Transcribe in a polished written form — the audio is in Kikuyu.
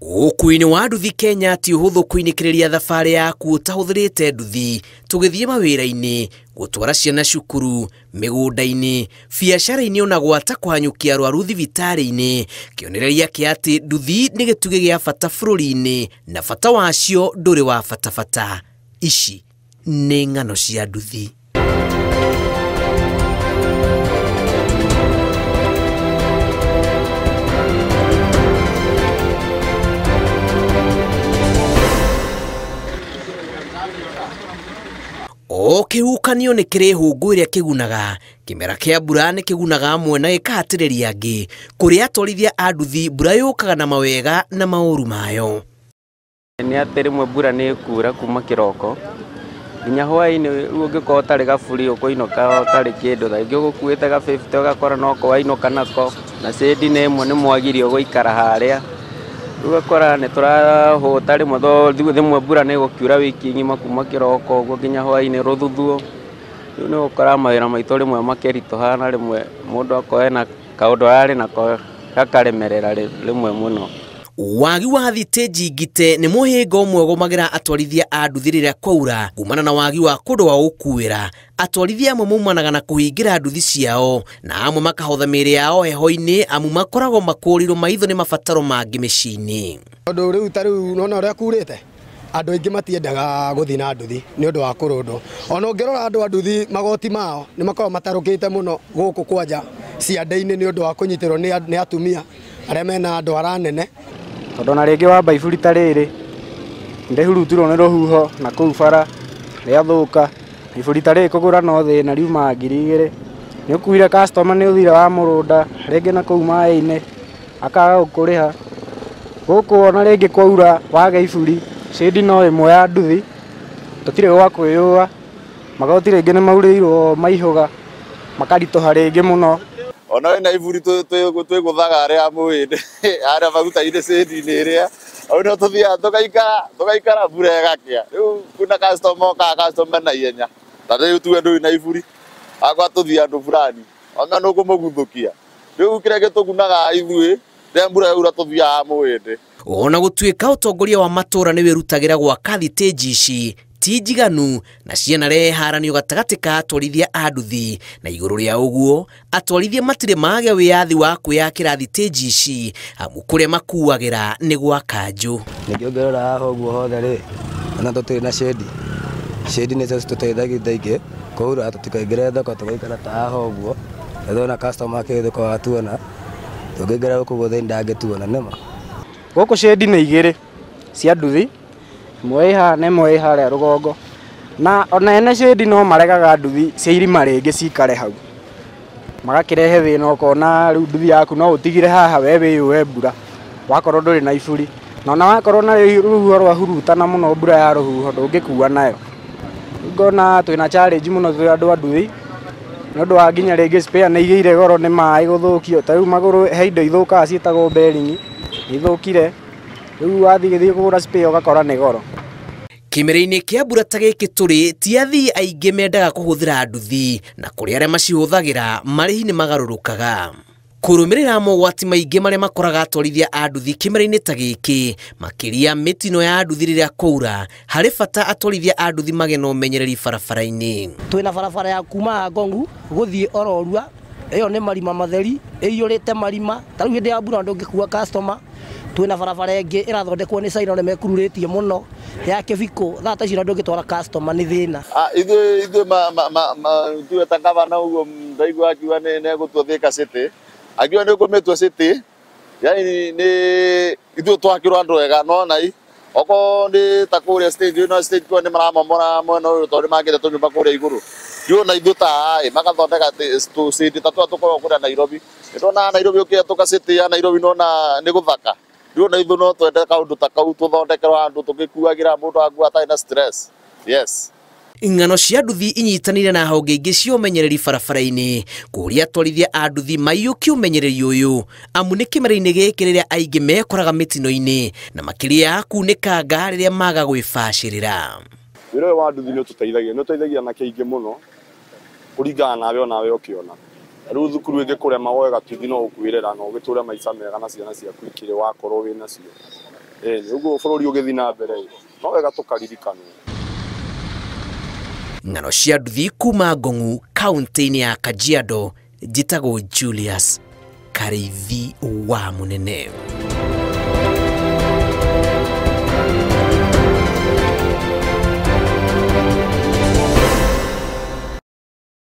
Ũkuui-inĩ wa nduthi Kenya ti ũhũthũ kũinĩkĩrĩria thabarĩ yaku ũtahũthĩrĩte nduthi tũgĩthiĩ mawĩra-inĩ, gũtwara ciana cukuru, mĩgũnda-inĩ, biacara-inĩ ona gwata kũhanyũkia arwaru thibitarĩ-inĩ, kĩonereria kĩa atĩ nduthi nĩ gĩtugĩ gĩa bata bũrũri-inĩ na bata wacio ndũrĩ wa batabata. Ici nĩ ng'ano cia nduthi. O kĩhuhũkanio nĩ kĩrĩ hũngũ ĩrĩa kĩgunaga, kĩmera kĩa mbura nĩ kĩgunaga amwe na gĩkahatĩrĩria angĩ. Kũrĩ atwarithia a nduthi mbura yũkaga na mawega na maũru mayo. Nĩ atĩ rĩmwe mbura nĩ ĩkura kuma kĩroko nginya hwaĩ-inĩ, rĩu ũngĩkorwo ũtarĩ gaburi ũkũinũka ũtarĩ kĩndũ, ta rĩngĩ ũgũkuĩte ga 50 ũgakora noko wainũka nako, na cĩndi nĩ ĩmwe nĩ mwagirio gũikara harĩa. Rĩu ũgakora nĩ tũrahũta rĩmwe tondũ rĩmwe mbura nĩ ĩgũkiura wiki ng'ima kuma kĩroko ũguo nginya hwaĩ-inĩ rũthuthuo. Rĩu nĩ ũgũkora mawĩra maitũ rĩmwe makĩritũha na rĩmwe mũndũ akorwo ena kaũndũ ararĩ nako gakaremerera rĩmwe mũno. Wagi wa thitĩnji ngite nĩ mũhĩnga ũmwe ũgũmagĩra atwarithia a nduthi rĩrĩa kwaura kumana na wagi wa kũndũ gwa gũkuĩra. Atwarithia amwe maumanaga na kũhingĩra nduthi ciao na amwe makahotha mĩĩrĩ yao heho-inĩ amu makoragwo makũrĩirwo maitho nĩ mabataro mangĩ mĩciĩ-inĩ. Tondũ rĩu ta rĩu nona ũrĩa kurĩte andũ aingĩ matiendaga gũthiĩ na nduthi nĩ ũndũ wa kũrũndwo. Ona ũngĩrora andũ a nduthi magoti mao nĩ makoragwo matarũkĩte mũno gũkũ kwanja ciande-inĩ nĩ ũndũ wa kũnyitĩrwo nĩ atumia arĩa mena ndwara nene. Tondũ ona rĩngĩ wamba iburi ta rĩrĩ ndĩhurutirwo nĩ rũhuho na kũu bara rĩathũka, iburi ta rĩrĩ kũgũra no thĩna riuma 2000. Nĩ ũkuire customer nĩ ũthire wa mũrũnda rĩngĩ na kũu maĩ-inĩ akaga gũkũrĩha. Gũkũ ona rĩngĩ kwaura waga iburi cĩndi no ĩmwe ya nduthi tũtirĩ gwa kwĩyũa, magoti rĩngĩ nĩ maurĩirwo maihũga makaritũha rĩngĩ mũno. Ona wĩna iburi twĩgũthaga harĩa mũĩndĩ harĩa maguta-inĩ cĩndi-inĩ ĩrĩa au no tũthiaga tũgaikara mbura ĩgakĩa. Rĩu kwĩna customer okaga customer na ihenya ta rĩu tuge ndũrĩ na iburi akwa tũthiĩ handũ fulani ona nĩ ũkũmũguthũkia. Rĩu kĩrĩa gĩtũgunaga ithuĩ rĩrĩa mbura yaura tũthiaga mũĩndĩ. Ona gũtuĩka ũtongoria wa matũũra nĩ wĩrutagĩra gwaka thitĩnji ici ti njiganu na cianarehe haranio gatagatĩ ka atwarithia a nduthi, na igũrũ rĩa ũguo atwarithia matirĩ magĩa wĩyathi wa kwĩyakĩra thitĩnji ici amu kũrĩa makuagĩra nĩ gwa kanjũ. Ningĩ ũngĩrora haha ũguo hothe rĩ, ona tũtirĩ na cĩndi, cĩndi nĩcio citũteithagia thaingĩ kwaura tũtikaingĩre thoko tũgaikara ta haha ũguo, na customer akĩhĩtũka atuona tũngĩingĩra gũkũ guothe ndangĩtuona nĩma. Gũkũ cĩndi nĩ igĩrĩ cia nduthi, ĩmwe ĩ haha na ĩmwe ĩ harĩa rũgongo, na ona ene cĩndi no maregaga nduthi cia irima rĩngĩ cikare hau magakĩrehe thĩna, ũkona rĩu nduthi yaku no ũtigire haha we wĩyũe mbura wakorwo ndũrĩ na iburi, na ona wakorwo na rũhuho rwahurutana mũno mbura ya rũhuho ndũngĩkua nayo. Rĩu ngona twĩna challenge mũno twĩ andũ a nduthi nĩ ũndũ wa nginya rĩngĩ spare nĩ igĩire goro nĩ maĩ gũthũkio, ta rĩu magũrũ he indo ithũkaga ciĩtagwo bearing ithũkire, rĩu wathiĩ kũgũra spare ũgakora nĩ goro. Kĩmera-inĩ kĩa mbura ta gĩkĩ tũrĩ ti athii aingĩ mendaga kũhũthĩra nduthi, na kũrĩ arĩa macihũthagĩra marĩhi nĩ magarũrũkaga. Kũrũmĩrĩra mogwati maingĩ marĩa makoraga atwarithia a nduthi kĩmera-inĩ ta gĩkĩ, makĩria mĩtino ya nduthi rĩrĩa kwaura, harĩ bata atwarithia a nduthi magĩe na ũmenyereri barabara-inĩ. Twĩna barabara ya kuma Ngongu gũthiĩ Ororua, ĩyo nĩ marima matheri ĩiyũrĩte marima, ta rĩu hĩndĩ ya mbura ndũngĩkua customer. Twĩna barabara ĩngĩ ĩrathondekwo nĩ China nĩ mekururĩtie mũno ya Kĩbikũ, thaa ta icio ndũngĩtwara customer nĩ thĩna. Ithuĩ tuge ta gavana ũguo ndaigua akiuga nĩ egũtua Thika City, akiuga nĩ ũkũmĩtua city, yani nĩ ithuĩ twakĩrwo andũ ega nona i okorwo nĩ ta kũrĩa stage ĩno stage kũrĩa nĩ maramomora mwena ũyũ tondũ nĩ makĩte tũnyũmba kũrĩa igũrũ. Rĩu ona ithuĩ ta ĩ magathondeka tũcity ta tũrĩa tũkoragwo kũrĩa Nairobi. Nĩ tuonaga Nairobi ũkĩhetũka city ya Nairobi nĩwona nĩ gũthaka. Rĩu ona ithuĩ no twende kaũndũ ta kau tũthondekerwo handũ tũgĩkuagĩra mũndũ akua atarĩ na stress. Yes. Ng'ano cia nduthi inyitanĩire na honge ingĩ cia ũmenyereri barabara-inĩ kũũria atwarithia a nduthi maiyũkie ũmenyereri ũyũ amu nĩ kĩmera-inĩ gĩkĩ rĩrĩa aingĩ mekoraga mĩtino-inĩ na makĩria kunĩkanga rĩrĩa maga gwĩbacĩrĩra. Wĩra ũyũ wa nduthi nĩ ũtũteithagia, nĩ ũteithagia anake aingĩ mũno kũringana nawe onawe ũkĩona. Rĩu thukuru ĩngĩkũrema woe gatuthi no ũkuĩrĩra na ũgĩtũre maica mega na ciana ciaku ikĩrĩ wakorwo wĩ nacio. Ĩni ũguo bũrũri ũgĩthiĩ na mbere no wega tũkaririkanwo. Ng'ano cia nduthi kuma Ngong'u kaunti-inĩ ya Kajiado, njĩtagwo Julius Karĩithi wa Mũnene.